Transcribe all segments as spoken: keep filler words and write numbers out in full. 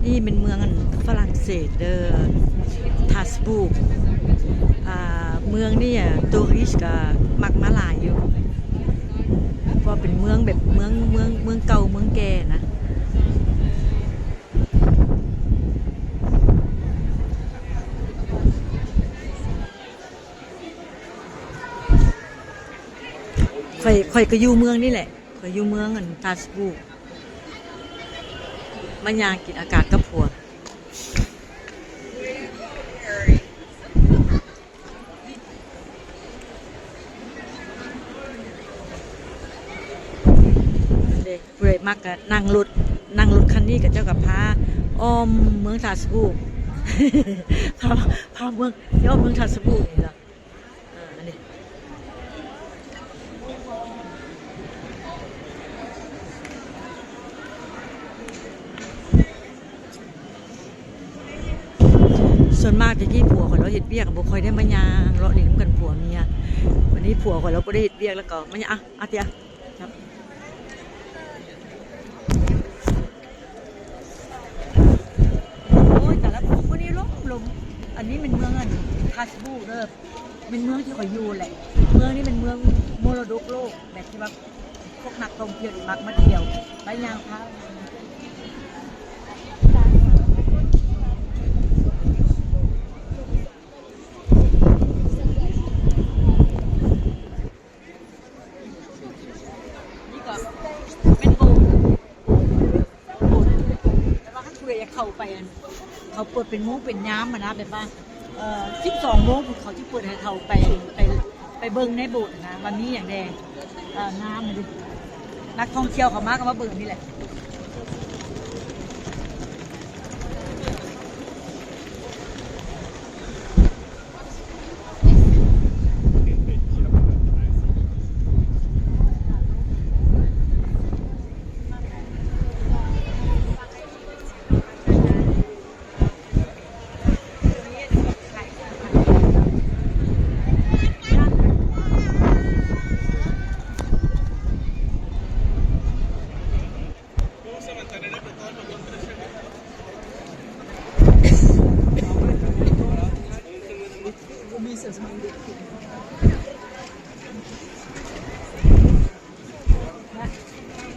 นี่เป็นเมืองอันฝรั่งเศสเด้อ ทราสบูร์ก อ่า เมืองนี่อะ ทัวริสต์ก็มักมาหลายอยู่ เพราะเป็นเมืองแบบเมือง เมือง เมืองเก่าเมืองแก่นะ ข้อย ข้อยก็อยู่เมืองนี่แหละ ข้อยอยู่เมืองอันทราสบูร์ก มาย่างกินอากาศกับผัว เด้ ผู้ใดมักก็นั่งรถ นั่งรถคันนี้ก็เจ้าก็พาอ้อมเมืองทราสบูร์ก พา พาเมือง อ้อมเมืองทราสบูร์กนี่ล่ะ อ่า อันนี้ ส่วนมากแต่กี้ผัวข้อยเลาะเฮ็ดเวียก บ่ค่อยได้มาย่างเลาะเล่นนำกันผัวเมีย วันนี้ผัวข้อยเลาะบ่ได้เฮ็ดเวียกแล้วก็มาย่าง อ่ะ อ่ะเตีย ครับ โอ้ย แต่ละมื้อนี้ลม ลม อันนี้เป็นเมืองอันทราสบูร์กเด้อ เป็นเมืองที่ข้อยอยู่แหละ เมืองนี้เป็นเมืองมรดกโลก แบบที่ว่าพวกนักท่องเที่ยวนี่มักมาเที่ยว ไปย่างพา นี่ก็เป็นโบสถ์ โบสถ์ แต่ว่าคันผู้ใดอยากเข้าไปอัน เขาเปิดเป็นโมงเป็นยามอะนะ แบบว่า เอ่อ สิบสองโมงพุ้นเขาสิเปิดให้เข้าไป ไป ไปเบิ่งในโบสถ์นะ ว่ามีหยังแด่ เอ่อ งามเลย นักท่องเที่ยวเขามาก็มาเบิ่งนี่แหละ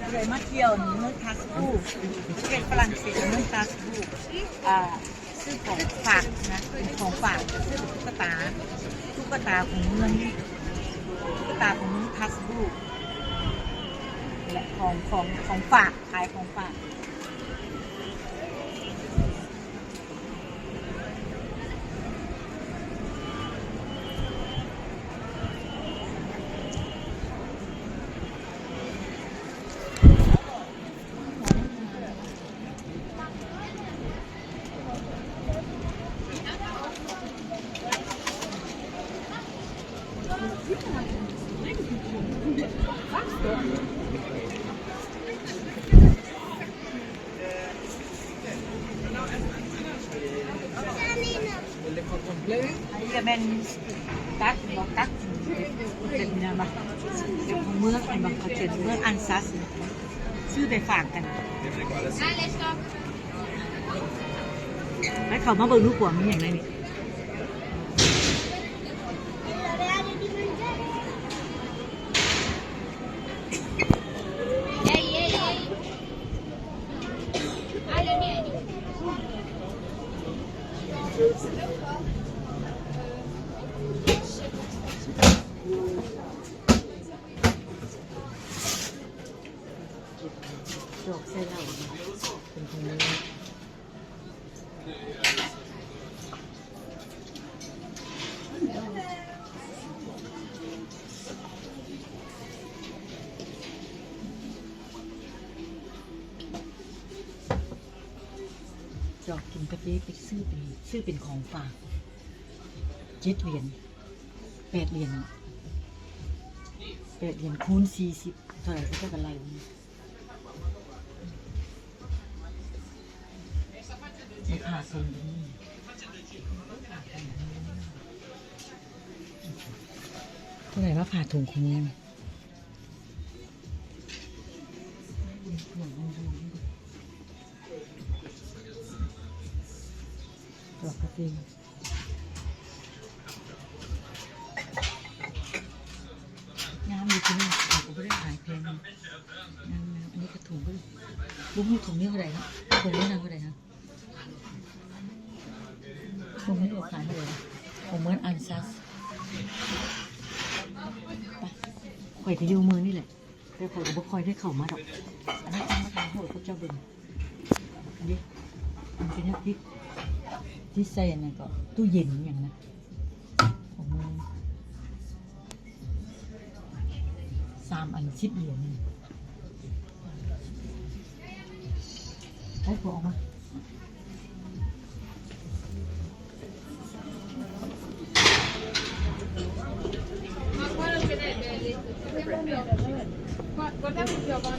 ผู้ใดมาเที่ยวนี่เมืองทราสบูร์ก ประเทศฝรั่งเศส เมืองทราสบูร์ก อ่า ซื้อของฝากนะ เป็นของฝาก ซื้อตุ๊กตา ตุ๊กตาของเมืองนี่ ตุ๊กตาของเมืองทราสบูร์ก และของ ของ ของฝาก ขายของฝาก อันนี้ก็แม่นตัก บอกตัก เป็นแนวมา เป็นของเมือง อันบางเขาเขียนเมืองอันซัส ซื้อไปฝากกัน ให้เขามาเบิ่งดูกว่ามีอย่างไรนี่ ดอกไซเหล่านะ เป็นของเมือง จอกกินกาแฟไปซื้อเป็น ซื้อเป็นของฝาก เจ็ดเหรียญ แปดเหรียญ แปดเหรียญคูณสี่สิบ เท่าไหร่ก็จะเป็นไรวะเนี่ย ไม่ขาดทุนเลยนี่ เท่าไหร่ว่าผ่าถุงของแม่ เ ดอกกระเทียม งามอยู่ที่นี่ เขาก็บ่ได้ขายแพงนะ งามๆ อันนี้กระถุงก็ บ่ฮู้ถุงนี้เท่าใดเนาะ ถุงนี้นางเท่าใดคะ ถุงนี้เขาขายเท่าใด ของเมืองอันซัส ไป ข่อยก็อยู่เมืองนี่แหละ แต่ข้อยก็บ่ค่อยได้เข้ามาดอก อันนี้เอามาทางโหดพวกเจ้าเบิ่ง อันนี้ มันเป็นแนวติด ติดใส่อันนั้นก็ ตู้เย็นอหย่างนะ ของมึง สามอันสิบเหรียญนี่ ให้ผัวออกมา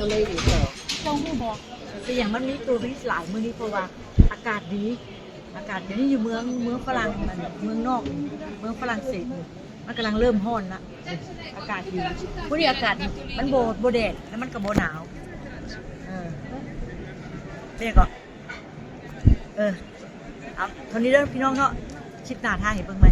ก็เลยอยู่ต่อ เจ้าฮู้บ่ เป็นหยังมันมีตัวมีหลายมื้อนี้ เพราะว่าอากาศดี อากาศเดี๋ยวนี้อยู่เมือง เมืองฝรั่ง เมืองนอก เมืองฝรั่งเศส มันกำลังเริ่มร้อนละ อากาศดี พอดีอากาศดี มันบ่ บ่แดด แล้วมันก็บ่หนาว เออ เป็นหยังก็ เออ เอา เท่านี้เด้อพี่น้องเนาะ คลิปหน้าถ่ายให้เบิ่งใหม่